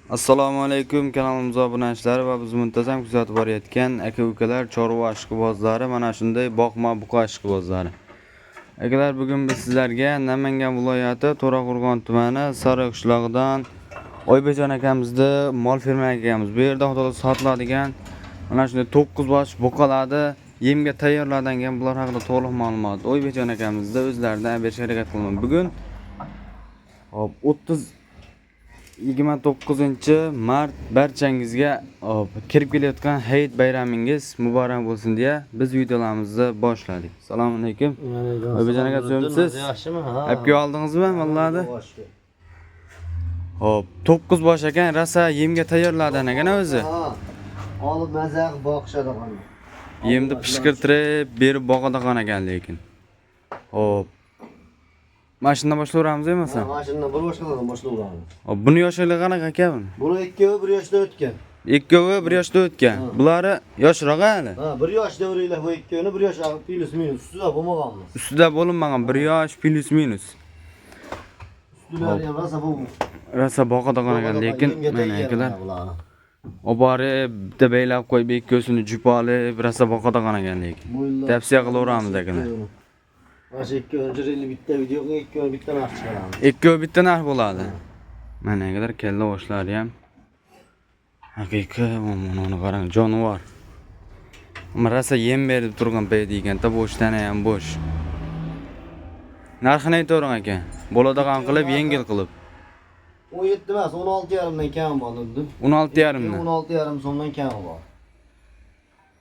Assalomu alaykum kanalimiz obunachilari va bizni muntazam kuzatib borayotgan aka-ukalar, chorva ishqibozlari, mana shunday boqma buqa ishqibozlari. Akalar, bugun biz sizlarga Namangan viloyati To'raqo'rg'on tumani Sariq qishlog'idan Oybekjon akamizni mol fermaga kelganmiz. Bu yerda xudo xohlasa sotiladigan mana shunday 9 bosh buqalarni yemga tayyorlangan, bular haqida to'liq ma'lumot Oybekjon akamizni o'zlaridan berishga harakat qilaman. Bugun hop 30 29 mart, barchangizga hop, kirib kelayotgan hayit bayramingiz muborak bo'lsin deya biz videolarimizni boshladik. Assalomu alaykum. Oybekjon aka, zo'msiz? Yaxshimi? Ha. Olib kelib oldingizmi mollarni? Hop, 9 bosh ekan, rosa yemga tayyorladan ekan o'zi. Ha. Olib maza qilib boqishadi qani. Yemni pishqirtirib berib boqadigan ekan lekin. Hop. Mana shundan boshlayveramiz bo'lmasa? Ha, mana shundan bir boshqalardan boshlayveramiz. Hop, buni yoshligi qanaqa aka buni? Buni ikkovi 1 yoshda o'tgan. Ikkovi 1 yoshda o'tgan. Bulari yoshroq hali. Ha, 1 yosh davringlar bu ikkovini 1 yosh плюс минус ustida bo'lmaganmiz. Ustida bo'linmagan, 1 yosh плюс минус. Ustilari ham rosa bu. Rosa boqadigan ekan lekin Yemga mana tayyor akalar. mana bularni. Olib borib bitta baylab qo'yib ikkovsini jup olib rosa boqadigan ekan lekin. Bo'yinlar- Tavsiya qilaveramiz akalar. Mana shu ikkovini jirili bitta video qilib, ikkovini bitta narx chiqaramiz. Ikkovi bitta narx bo'ladi. Mana akalar, kalla boshlari ham haqiqiy, mana uni qarang, jonivor. Amma rosa yem berib turgan payt ekanda, bo'sh tana ham bo'sh. Narxini aytavering aka. Bo'ladigan qilib, yengil qilib. 17 emas, 16,5 dan kami bor dedim. 16,5 dan. 16,5 so'mdan kami bor.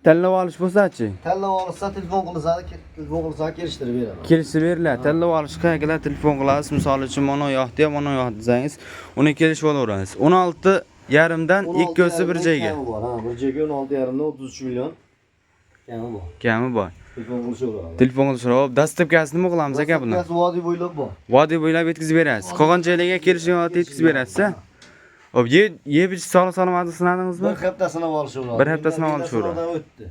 Tanlab olish bo'lsa-chi? Tanlab olsa telefon qilsa, telefon qilsa kelishtirib beraman. Kelishtirib beriladi. Tanlab olishga akalar telefon qilasiz. Misol uchun, mana yoqdi, mana yoqdi desangiz, uni kelishib olaverasiz. 16,5 dan ikkovsi bir joyga. Kami bor, ha, bir joyga 16,5 dan 33 million kami bor. Kami bor. Telefon qilishaveradi. Telefon qilishib, доставка si nima qilamiz aka buni? Доставка si vodiy bo'ylab bor. Vodiy bo'ylab yetkazib berasiz. Qolgan joylarga kelishgan vaqtda yetkazib berasiz, a? Hop, yeb ichib sog'lik salomatlik sinadingizmi? Bir hafta sinab olishaveradi. Bir hafta sinab olishaveradi. Sinovdan o'tdi.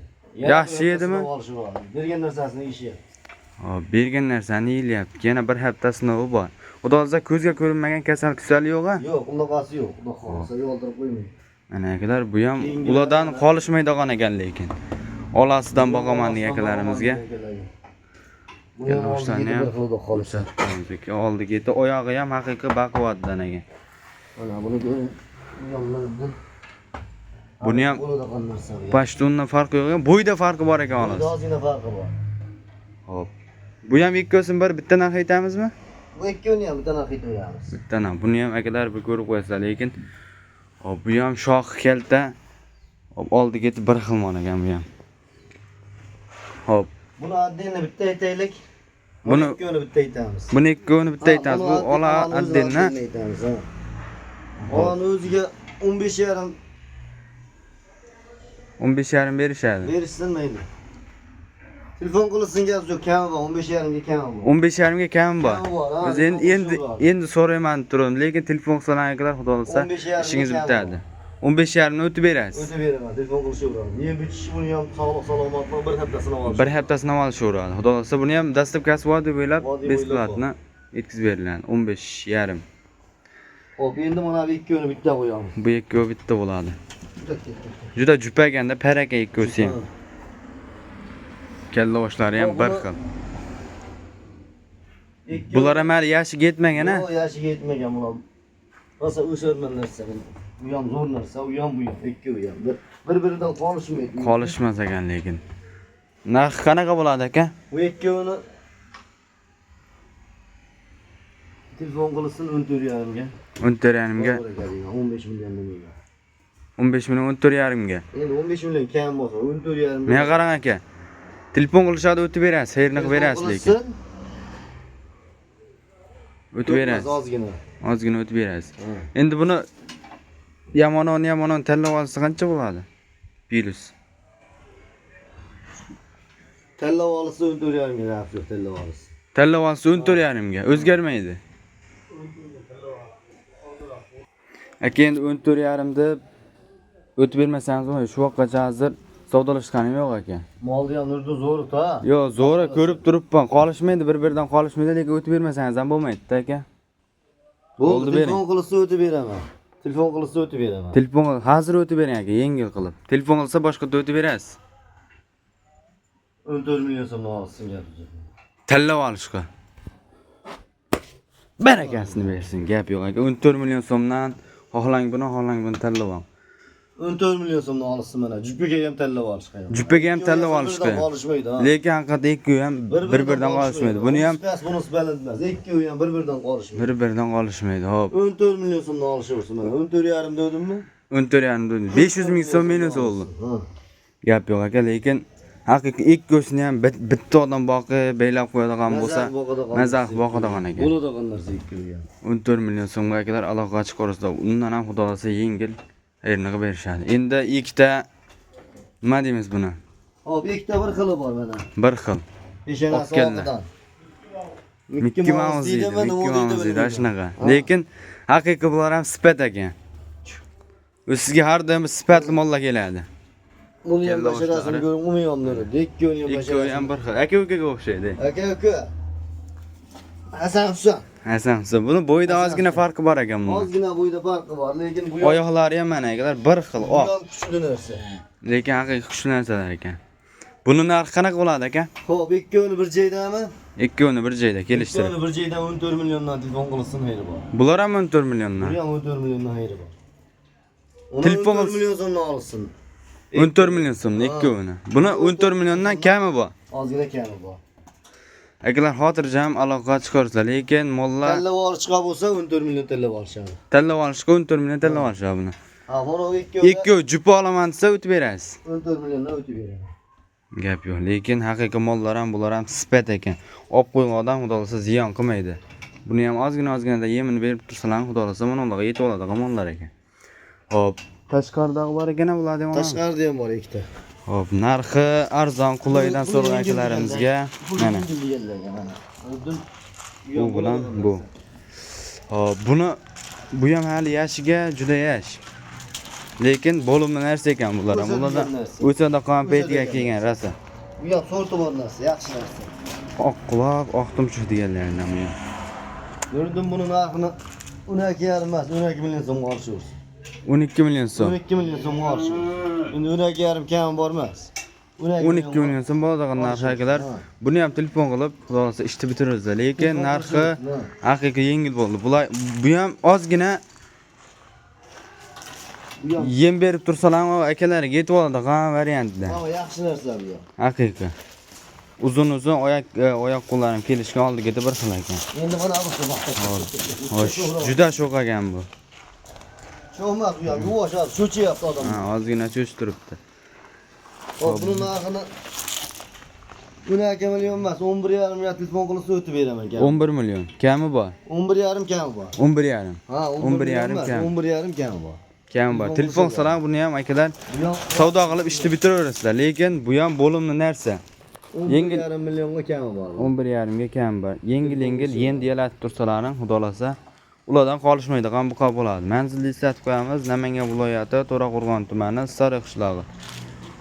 Yaxshi yedimi? Sinab olishaveradi. Bergan narsasini yeyishyapti. Hop, bergan narsani yeyilyapti. Yana bir hafta sinovi bor. Xudo xohlasa ko'zga ko'rinmagan kasal kusal yo'q a? Yo'q, unaqasi yo'q. Xudo xohlasa yoldirib qo'ymaydi. Mana akalar, bu ham Keyingi ulardan qolishmaydigan ekan lekin. Olasidan boqaman degan akalarimizga. Bu ham oldi Boshlarni bir ham xilda qolishadi. ko'rsatib, oldi ketdi. Oyog'i ham haqiqiy baquvvatdan ekan. Mana buni ko'ring. Bu ham Nuriddin. Buni ham bo'ladigan narsa bu. Pashtundan farqi yo'q ekan, bo'yda farqi bor ekan Bunda xolos. ozgina farqi bor. Hop. Bu ham ikkovsini bir bitta narx aytamizmi? Bu ikkovini ham bitta narx aytaveramiz. Bitta narx. Buni ham akalar bir ko'rib qo'yasizlar lekin. Hop, bu ham shoxi kalta. Hop, oldi ketdi bir xil mol ekan bu ham. Hop, Buni отдельно bitta aytaylik. Buni- ikkovini bitta aytamiz. Buni ikkovini bitta aytamiz. Bu ola отдельно. Aytamiz, ha. Olani o'ziga 15,5 15,5 berishadi. Berishsin mayli. Telefon qilsin, gap yo'q, kami bor, 15,5 ga kami bor. 15,5 ga kami bor. Kami bor, ha, O'zi endi telefon endi qilishaveradi. Endi so'rayman turib, lekin telefon qilsalar akalar, xudo xohlasa 15,5 ishingiz kami bitadi. 15,5 ni o'tib berasiz. O'tib beraman, telefon qilishaveradi. Yeb ichish buni ham sog'lik salomatlik bir hafta sinab olish. Bir hafta sinab olishaveradi. Xudo xohlasa buni ham доставка si vodiy bo'ylab Vodiy bo'ylab. бесплатно yetkazib beriladi. 15,5. Xo'p, endi mana bu ikkovini bitta qo'yamiz. Bu ikkovi bitta bo'ladi. Juda jupa ekanda, par aka ikkovsi ham. Kalla boshlari ham Hop, bir xil. Bular ham hali yoshiga yetmagan a? Yo'q, yoshiga yetmagan bular. Rosa o'sarman narsa bu. Bu ham zo'r narsa, u ham bu ham, ikkovi ham. Bir biridan qolishmaydi. Qolishmas ekan lekin. Narxi qanaqa bo'ladi aka? Bu ikkovini telefon qilsin 14,5 ga. 14,5 ga. 15 million demagan. 15 million 14,5 ga. Endi 15 million kam bo'lsa 14,5. Menga qarang aka. Telefon qilishadi, o'tib berasiz, xayrni qilib berasiz lekin. O'tib berasiz. Ozgina. Ozgina o'tib berasiz. Endi buni yamonon yamonon tanlab olsa qancha bo'ladi? Плюс. Tanlab olsa 14,5 ga gap yo'q, tanlab olsa. Tanlab olsa 14,5 ga o'zgarmaydi. Aka, endi 14,5 deb o'tib bermasangiz bo'lmaydi. Shu vaqtgacha hozir savdolashganim yo'q aka. Molni ham nurda zo'r-da. Yo'q, zo'ra ko'rib turibman. Qolishmaydi, bir-biridan qolishmaydi, lekin o'tib bermasangiz ham bo'lmaydi-da aka. Bo'ldi, Bo'ldi, bering. telefon qilsa o'tib beraman. Telefon qilsa o'tib beraman. Telefon hozir o'tib bering aka, yengil qilib. Telefon qilsa boshqa o'tib berasiz. 14 million so'mdan olsin gap yo'q. Tanlab olishga. Barakasini bersin, gap yo'q aka. 14 million so'mdan xohlang buni, xohlang buni tanlab oling. 14 million so'mdan olsin mana. Juppaga ham tanlab olish qiyin. Juppaga ham tanlab olish Bir-biridan qiyin. Qolishmaydi ha. Lekin haqiqatda ikkovi ham bir-biridan qolishmaydi. Buni ham Unisi past, bunisi baland emas. Ikkovi ham bir-biridan qolishmaydi. bir-biridan qolishmaydi. Xo'p. 14 million so'mdan olishaversin mana. 14,5 dedimmi? 14,5 dedim. 500 ming so'm minus bo'ldi. Ha. Gap yo'q aka, lekin haqiqiy ikkosini ham bitta odam boqib, belab qo'yadigan bo'lsa, maza qilib boqadigan ekan. Bo'ladigan narsa ikkovi ham. 14 million so'mga akalar aloqa chiqarsa, undan ham xudo xohlasa yengil ayrini qilib berishadi. Endi ikkita nima deymiz buni? Hop, ikkita bir xili bor mana. Bir xil. Peshonasi Olib keldi. oqidan. Mikki Mouse deydi, deydimi, nima Mikki deydi Mouse deydi, bilmayman. shunaqa. Ha. Lekin haqiqiy bular ham sifat ekan. U sizga har doim sifatli mollar keladi. Buni ham Kalla basharasini boshlari. ko'ring, uni ham nuri. Ikkovini ham Ikkovi ham basharasini. bir xil. Aka ukaga o'xshaydi. Aka uka. Hasan Husan. Hasan Husan. Buni bo'yida ozgina farqi bor ekan buni. Ozgina bo'yda farqi bor, lekin bu ham Oyoqlari ham mana akalar bir xil bu oq. ham kuchli narsa. Lekin haqiqiy kuchli narsalar ekan. Buni narxi qanaqa bo'ladi aka? Xo'p, ikkovini bir joydami? Ikkovini bir joyda kelishtirib. Ikkovini bir joydan 14 milliondan telefon qilsin xayri bor. Bular ham 14 milliondan. Bu ham 14 milliondan xayri bor. Uni Telefon 14 million so'mdan olsin. 14 million so'mdan ikkovini. Buni 14 milliondan kami bor. Ozgina kami bor. Akalar xotirjam aloqa chiqarsa, lekin mollar Tanlab olishga bo'lsa 14 million tanlab olishadi. tanlab olishga 14 million tanlab olishadi buni. Ha, buni ikkovi Ikkovi jupa olaman desa o'tib berasiz. 14 milliondan o'tib beradi. Gap yo'q, lekin haqiqiy mollar ham bular ham sifat ekan. Olib qo'ygan odam xudo xohlasa ziyon qilmaydi. Buni ham ozgina ozginada yemini berib tursalar xudo xohlasa mana undaqa yetib oladigan mollar ekan. Xo'p, tashqaridagi bor ekan bularni ham. Tashqarida ham bor ikkita. Xo'p, narxi arzon, qulaydan so'ragan akalarimizga mana Bu deganlarga mana. Urdun bu bilan bu. Xo'p, buni bu ham hali yoshiga juda yosh. Lekin bo'limli narsa ekan bular ham. O'sadigan Ulardan narsa. o'sadigan paytiga O'sadigan kelgan rosa. Bu ham sorti bor narsa, yaxshi narsa. Oq quloq, oq tumshuq deganlaridan bu ham. Gördüm bunun narxini 12,5 emas, 12 million so'mga olishaversin. 12 million so'm. 12 million so'mga olishaversin. Endi 12,5 kami bor emas. 12 million so'm bo'ladigan narxi akalar. Ha. Buni ham telefon qilib, xudo xohlasa ishni bitiramiz. Lekin Telefon narxi qilishimiz, haqiqiy yengil bo'ldi. Bular bu ham ozgina Bu ham yem berib tursalar ham akalariga yetib oladigan variantda. Ama yaxshi narsa bu ham. Haqiqiy. Uzun uzun oyoq oyoq qo'llarim kelishgan oldiga bir xil ekan. Endi mana bu Xo'sh, juda sho'x ekan bu. Sho'x bu ham, yuvosh hozir cho'chiyapti odam. Ha, ozgina cho'chib turibdi. Hop, buni narxini 12 million emas, 11,5 ga telefon qilsa o'tib beraman kami. 11 million. Kami bor. 11,5 kami bor. 11,5. Ha, 11,5 emas, kami. 11,5 kami bor. Kami bor. Telefon qilsalar buni ham akalar Bu ham savdo qilib ishni bitiraverasizlar. Lekin bu ham bo'limli narsa. Yengil 11,5 millionga kami bor. 11,5 ga kam bor. Yengil yengil yem deyalatib tursalaring, xudo xohlasa ulardan qolishmaydigan buqa bo'ladi. Manzilni eslatib qo'yamiz. Namangan viloyati, To'raqo'rg'on tumani, Sariq qishlog'i.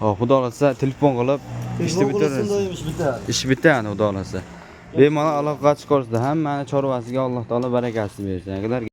Hop, xudo xohlasa telefon qilib ishni Telefon qilsin bitirasiz. doim ish bitadi. Ish bitadi xudo xohlasa. Bemalol aloqa chiqarsa hammani chorvasiga Alloh taolo barakasini bersin. Akalar.